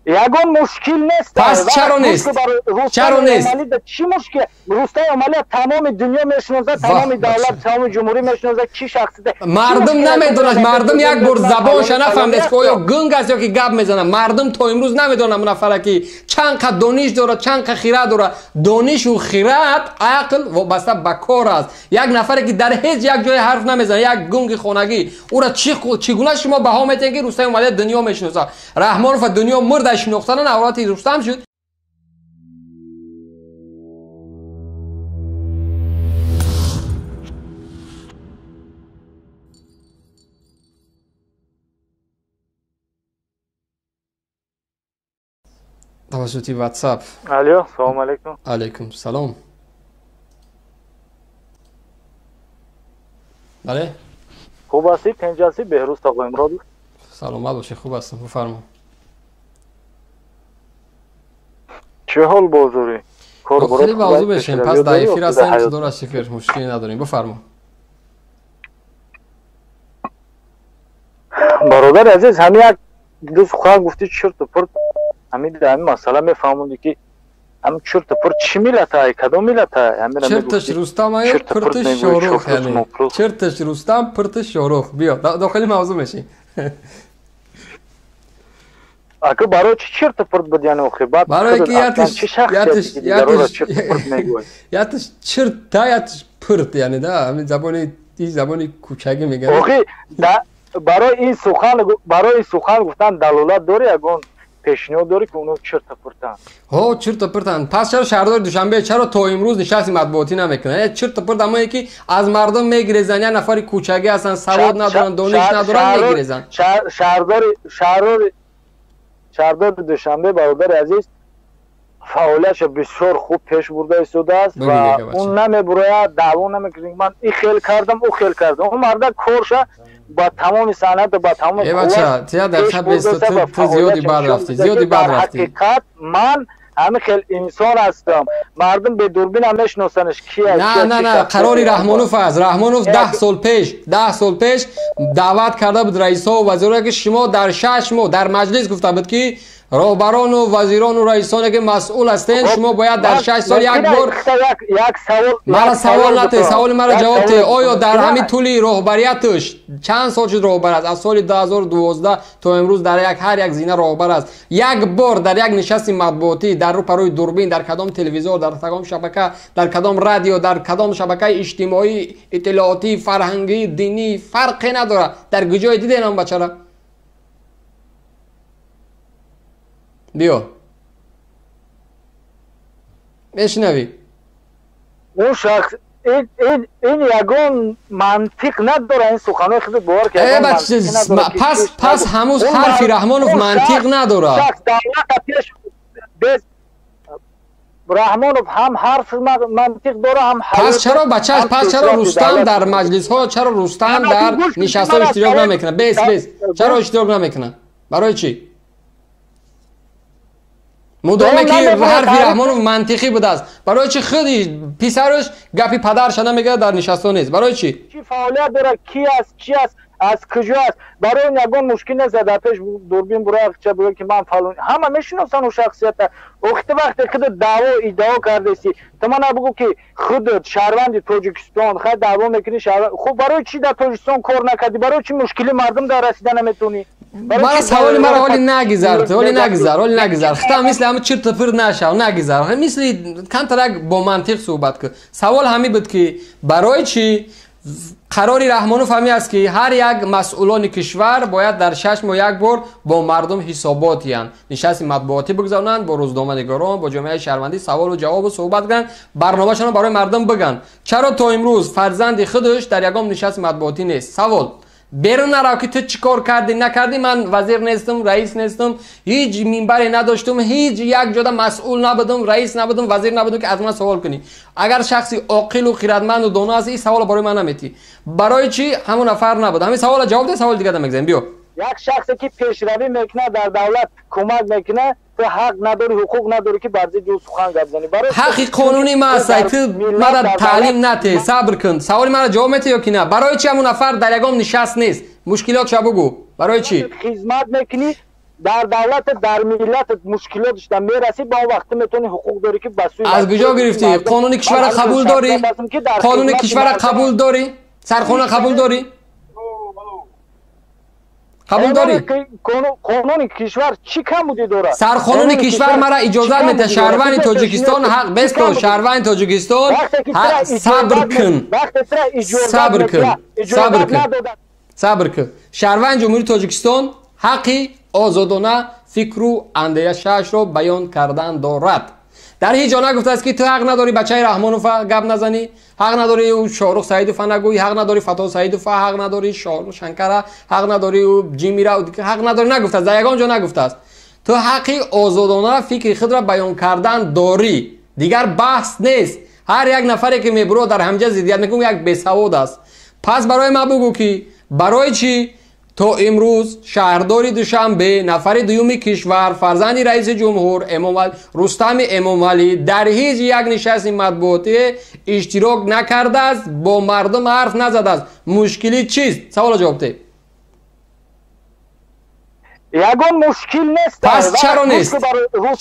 Ягон мушкил нест. Пас чаро нест? Чаро нест? Чӣ мушкил? Рустам Эмомалӣ тамоми дунё мешиносад, тамоми давлат, тамоми ҷумҳурӣ мешиносад, чӣ шахсите. Мардум намедонад, мардум як бор забонша нафаҳмидааст, ки оё гунг аст ё ки гап мезанад. Мардум то имрӯз намедонад он нафара ки чанд қад дониш дорад, чанд қад хирад дорад. Донишу хирад, ақл вобаста ба кор аст. Як нафаре ки дар ҳеҷ як ҷое ҳарф намезанад, як гунги хонагӣ, ӯро чӣ гуна шумо баҳо метиҳед, ки Рустам Эмомалӣ дунё мешиносад? Раҳмонов дунё мурда шинохтана наврати Рустам шуд. Тавассути WhatsApp. Алло, салом алейкум. Алейкум салом. Бале? Хуб ҳастӣ? Тинҷ ҳастӣ? Беҳрӯз Тағоимуродов. Саломат бошед, хуб ҳастам, бифармо. Чӣ ҳол бозорӣ? Хеле мавзӯъ мешем, пас дар эфир ҳастем, худоро шукр, мушкиле надорем. Бифармо. Бародари азиз, ҳамин як ду сухан гуфтӣ, чирту пурт, ҳамин дар ҳамин масъала мефаҳмондӣ, ки ҳамин чирту пурт чӣ миллатае, кадом миллатае? Ҳаминро Чирташ Рустам аю, пурташ Шорух, яъне. Чирташ Рустам, пурташ Шорух. Биё, дохили мавзӯъ мешем. Ака, барои чӣ чирту пурт буд, яъне охир? Баъд барои ки чӣ шахсияте ки дигароро чирту пурт мегӯяд? Ятиш чирта, ятиш пурт, яъне да, ҳамин забони, ин забони кӯчагӣ мегӯянд. Охи, барои ин сухан, барои ин сухан гуфтан далолат дорӣ, ягон пешниҳод дорӣ, ки онҳо чирту пуртанд? Ҳо, чирту пуртанд. Пас чаро шаҳрдори Душанбе чаро то имрӯз нишасти матбуотӣ намекунад? Чирту пурт ҳамое ки аз мардум мегирезанд, як нафари кӯчагӣ ҳастанд, савод надоранд, дониш надоранд, мегирезанд. Шаҳрдори Душанбе, бародари азиз, фаъолиятша бисёр хуб пеш бурда истодааст ва ӯ намебурояд, даъво намекунад, ман ин хел кардам, ӯ хел кардам. Ӯ марда корша ба тамоми санъату ба тамоми Э бача, тия дақиқа бест, ту зиёди бад рафтӣ, зиёди бад рафтӣ. Ҳақиқат ман ҳамин хел инсон ҳастам. Мардум бедурбинам мешиносанаш ки аст. На, на, на, қарори Раҳмонов аст. Раҳмонов 10 сол пеш, 10 сол пеш даъват карда буд раисҳо вазироне, ки шумо дар 6 моҳ дар маҷлис гуфта буд, ки роҳбарону вазирону раисоне ки масъул ҳастен, шумо бояд дар 6 сол як бор. Мара савол нате, саволи мара ҷавоб те. Оё дар ҳамин тӯли роҳбарияташ, чанд сол шуд роҳбар аст, аз соли 2012 то имрӯз дар як ҳар як зина роҳбар аст, як бор дар як нишасти матбуотӣ, дар рӯпарӯи дурбин, дар кадом телевизор, дар кадом шабака, дар кадом радио, дар кадом шабакаи иҷтимоӣ, иттилоотӣ, фарҳангӣ, динӣ, фарқе надорад, дар куҷое диден он бачара? Биё, мешунавӣ? Он шахс ин ягон мантиқ надорад, ин суханои худ бовар. Пас ҳамуз ҳарфи Раҳмонов мантиқ надорад. Шахс давлата пеш без Раҳмонов ҳам ҳарф мантиқ дора, ҳам Пас чаро бача, пас чаро Рустам дар маҷлисҳо, чаро Рустам дар нишастҳо иштирок намекунад? Бес, бес, чаро иштирок намекунад? Барои чӣ? Мудоме ки ҳарфи Раҳмонов мантиқӣ будааст, барои чӣ худи писараш гапи падарша намегӯяд, дар нишастҳо нест? Барои чӣ? Чӣ фаъолият дорад, ки аст, чӣ аст, аз куҷо аст, барои ин ягон мушкил нест. Дар пеш дурбин бураяқча бугӯяд, ки ман фалон, ҳама мешиносанд ӯ шахсията. Охи, вақте худат даъво иддао кардасӣ, ту мана бугӯ, ки худат шаҳрванди Тоҷикистон, хай, даъво мекунӣ шаҳрванд, хуб, барои чӣ дар Тоҷикистон кор накардӣ? Барои чӣ мушкили мардум дар расида наметавонӣ? Мара саволи мара ҳоли нагизар, ҳоли нагизар, ҳоли нагизар. Хита мисли ҳами чирту пирт нашав, нагизар. Мисли камтарак бо мантиқ суҳбат кун. Савол ҳамин буд, ки барои чӣ қарори Раҳмонов ҳамин аст, ки ҳар як масъулони кишвар бояд дар 6 моҳ як бор бо мардум ҳисобот диҳанд, нишасти матбуотӣ бигузаронанд, бо рӯзноманигорон, бо ҷомеаи шаҳрвандӣ саволу ҷавобу суҳбат кунанд, барномашонро барои мардум бигӯянд. Чаро то имрӯз фарзанди худаш дар ягон нишасти матбуотӣ нест? Савол берун нарав, ки ту чӣ кор кардӣ, накардӣ. Ман вазир нестам, раис нестам, ҳеҷ минбаре надоштум, ҳеҷ як ҷода масъул набудум, раис набудум, вазир набудум, ки аз ман савол кунӣ. Агар шахси оқилу хирадманду доно ҳасти, ин саволро барои ман наметӣ. Барои чӣ ҳамон нафар набуд? Ҳамин саволро ҷавоб де, саволи дигар мегзарем, биё. Як шахсе ки пешравӣ мекунад, дар давлат кӯмак мекунад, ту ҳақ надорӣ, ҳуқуқ надорӣ, ки бар зидди ӯ сухан гап занӣ. Ҳаққи қонунӣ ма аст, ту мара таълим нате, сабр кун. Саволи мара ҷавоб метӣ ё ки на? Барои чӣ ҳамон нафар дар ягон нишаст нест? Мушкилотша бугӯ, барои чӣ? Хизмат мекунӣ. Дар давлат, дар миллат мушкилотш да мерасӣ, ба он вақт метавонӣ ҳуқуқ дорӣ ки ба сӯи аз куҷо гирифтӣ? Қонуни кишварро қабул дорӣ? Қонуни кишварро қабул дорӣ? Сархона қабул дорӣ? Қабул дорӣ? Қонуни кишвар чӣ камбудӣ дорад? Сарқонуни кишвар мара иҷозат медиҳад, шаҳрванди Тоҷикистон ҳақ бесто, шаҳрванди Тоҷикистон ҳақ. Сабр кун, сабр кун, сабр кун, сабр кун. Шаҳрванди Ҷумҳурии Тоҷикистон ҳаққи озодона фикру андешаашро баён кардан дорад. Дар ҳеҷ ҷо нагуфтааст, ки ту ҳақ надорӣ бачаи Раҳмонова гап назанӣ, ҳақ надорӣ Шоҳрух Саидова нагӯӣ, ҳақ надорӣ Фато Саидова, ҳақ надорӣ Шоҳрух Шанкара, ҳақ надорӣ Ҷимира, ҳақ надорӣ. Нагуфтааст, дар ягон ҷо нагуфтааст. Ту ҳаққи озодона фикри худро баён кардан дорӣ, дигар баҳс нест. Ҳар як нафаре ки мебуро дар ҳамҷа зиддият мекунад, як бесавод аст. Пас барои ман бугӯ, ки барои чӣ то имрӯз шаҳрдори Душанбе, нафари дуюми кишвар, фарзанди раиси ҷумҳур Рустами Эмомалӣ дар ҳеҷ як нишасти матбуотӣ иштирок накардааст, бо мардум ҳарф назадааст? Мушкилӣ чист? Саволо ҷавоб деҳ. Ягон мушкил нест. Пас чаро нест?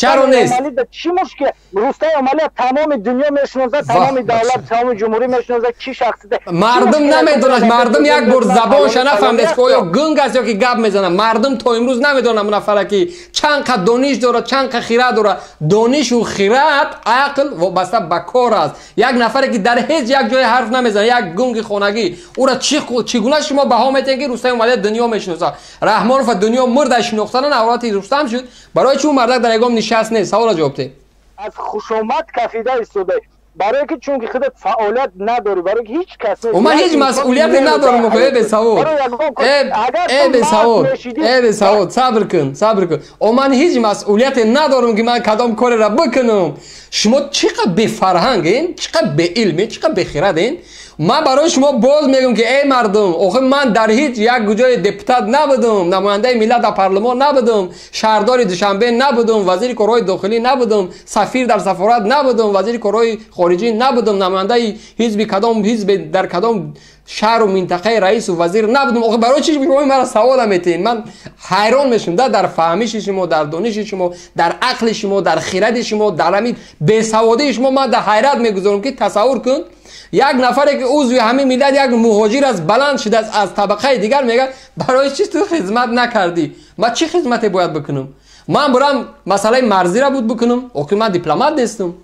Чаро нест? Чӣ мушкил? Рустам Эмомалӣ тамоми дунё мешиносад, тамоми давлат, тамоми ҷумҳурӣ мешиносад. Чӣ шахсите? Мардум намедонад. Мардум як бор забонша нафаҳмидааст, ки оё гунг аст ё ки гап мезанад. Мардум то имрӯз намедонад нафара ки чанд қа дониш дорад, чанд қа хират дорад. Донишу хират, ақл вобаста ба кор аст. Як нафаре ки дар ҳеҷ як ҷое ҳарф намезанад, як гунги хонагӣ, ӯра чӣ гуна шумо баҳо метиҳед, ки Рустам Эмомалӣ дунё мешиносад? Раҳмонова дунё мурда шинохтана наврати Рустам шуд. Барои чӣ ӯ мардак дар ягон нишаст нест? Савола ҷавоб деҳ. Аз хушомад кафида истода, барое ки чунки худат фаъолият надорӣ, барое ки ҳеҷ кас нест. Ман ҳеҷ масъулияте надорам. Э бесавод, э бесавод, э бесавод, сабр кун, сабр кун. О, ман ҳеҷ масъулияте надорам, ки ман кадом кореро бикунам. Шумо чӣ қадр бефарҳанген, чӣ қадр беилмен, чӣ қадр бехираден! Ман барои шумо боз мегӯям, ки эй мардум, охир ман дар ҳеҷ як ҷои депутат набудам, намояндаи миллат дар парлумон набудам, шаҳрдори Душанбе набудам, вазири корҳои дохилӣ набудам, сафир дар сафорат набудам, вазири корҳои хориҷӣ набудам, намояндаи ҳизби кадом ҳизб дар кадом шаҳру минтақаи раису вазир набудам. Охир барои чӣ шумо маро савола метиҳед? Ман ҳайрон мешавам да дар фаҳмиши шумо, дар дониши шумо, дар ақли шумо, дар хиради шумо, дар ҳамин бесаводии шумо. Ман дар ҳайрат мегузорам, ки тасаввур кун, як нафаре ки узви ҳамин миллат, як муҳоҷир аст, баланд шудааст аз табақаи дигар, мегӯяд: барои чӣ ту хизмат накардӣ? Ман чӣ хизмате бояд бикунам? Ман бурам масъалаи марзиро буд бикунам? Охир ман дипломат нестам.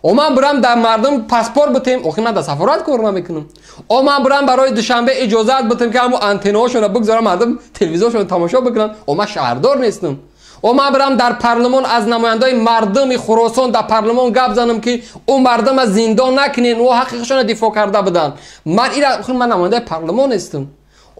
О, ман бурам дар мардум паспорт битем? Охир ман дар сафорат кор намекунам. О, ман бурам барои Душанбе иҷозат битем, ки ҳамун антеннаҳошонро бигзорам, мардум телевизоршонро тамошо бикунанд? О, ман шаҳрдор нестам. О, ман бирам дар парлумон аз намояндаи мардуми Хуросон дар парлумон гап занам, ки ӯ мардума зиндон накунен, ӯ ҳаққи дифоъ карда буданд? Ман ира ман намояндаи парлумон нестам.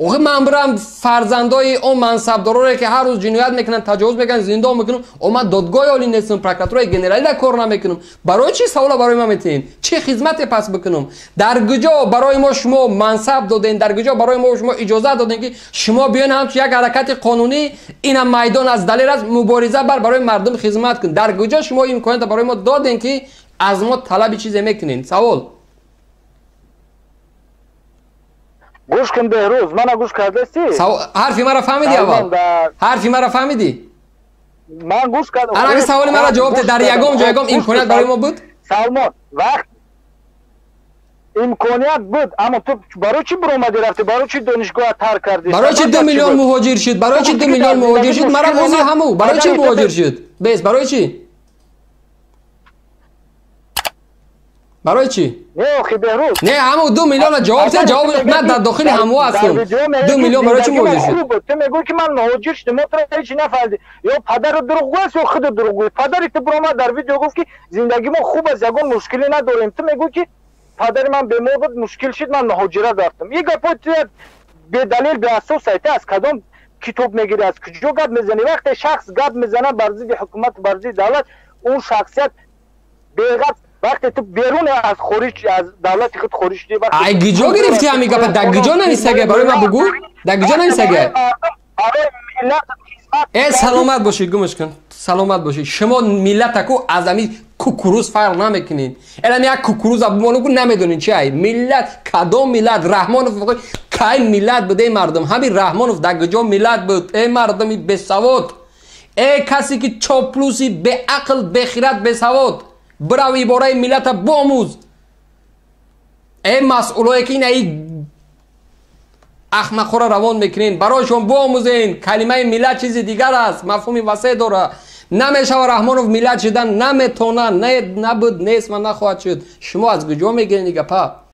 Охир ман бирам фарзандои он мансабдороре, ки ҳар рӯз ҷиноят мекунанд, таҷовуз мекунанд, зиндон мекунам? О, ман додгоҳи олӣ нестам, прокуратураи генералӣ дар кор намекунам. Барои чӣ савола барои ман метиҳед? Чӣ хизмате пас бикунам? Дар куҷо барои мо шумо мансаб додем? Дар куҷо барои мо шумо иҷозат додем, ки шумо биён ҳамчун як ҳаракати қонунӣ, ина майдон аз далер аст, мубориза бар барои мардум хизмат кун? Дар куҷо шумо имконият барои мо додем, ки аз мо талаби чизе мекунед? Савол. Гӯш кун, Беҳрӯз, мана гӯш кардасти? Ҳарфи маро фаҳмидӣ аввал? Ҳарфи маро фаҳмидӣ? Ман гӯш кардам. Ана саволи маро ҷавоб де. Дар ягон ҷо ягон имконият барои мо буд? Салмон, вақт имконият буд, аммо ту барои чӣ биромадӣ рафтӣ? Барои чӣ донишгоҳа тарк кардӣ? Барои чӣ 2 миллион муҳоҷир шуд? Барои чӣ 2 миллион муҳоҷир шуд? Марам ози ҳаму барои чӣ муҳоҷир шуд? Бес, барои чӣ? Барои чӣ? Не, охи Беҳрӯз. Не, ҳаму 2 миллиона ҷавоб де, ҷавоб. Ман дар дохили ҳаму ҳастам. 2 миллион барои чӣ муҳоҷир шуд? Ту мегӯӣ, ки ман муҳоҷир шудам, мо туро ҳеҷ нафаҳмидем. Ё падару дурӯғгӯ аст, ё худу дурӯғгӯ. Падари ту биромад дар видео гуфт, ки зиндагии мо хуб аст, ягон мушкилӣ надорем. Ту мегӯӣ, ки падари ман бемор буд, мушкил шуд, ман муҳоҷират рафтам. Ин гапҳои ту бедалел, беасос. Ту аз кадом китоб мегирӣ, аз куҷо гап мезанӣ? Вақте шахс гап мезанад бар зидди ҳукумат, бар зидди давлат, он шахсият беғараз. Вақте ту берун аз хориҷ, аз давлати худ хориҷ шудӣ. Ай гиҷо гирифтӣ ҳамин гапа? Дар гиҷо нависага? Барои ман бугӯ, дар гиҷо нависага? Э, саломат бошӣ, гумш кун, саломат бошӣ. Шумо миллатаку аз ҳамин кукуруз фарқ намекунед. Элам як кукуруза бимонуку, намедонед чи ай миллат, кадом миллат. Раҳмонов кай миллат буд, эй мардум? Ҳамин Раҳмонов дар куҷо миллат буд, эй мардуми бесавод? Э касе ки чоплуси, беақл, бехират, бесавод, бирав, ибораи миллата бомӯз. Э масъулое ки инаи ахмақҳоро равон мекунен, барояшон биомӯзен: калимаи миллат чизи дигар аст, мафҳуми васеъ дорад. Намешава, Раҳмонов миллат шидан наметона, набуд, нест ва нахоҳад шуд. Шумо аз куҷо мегирен и гапа?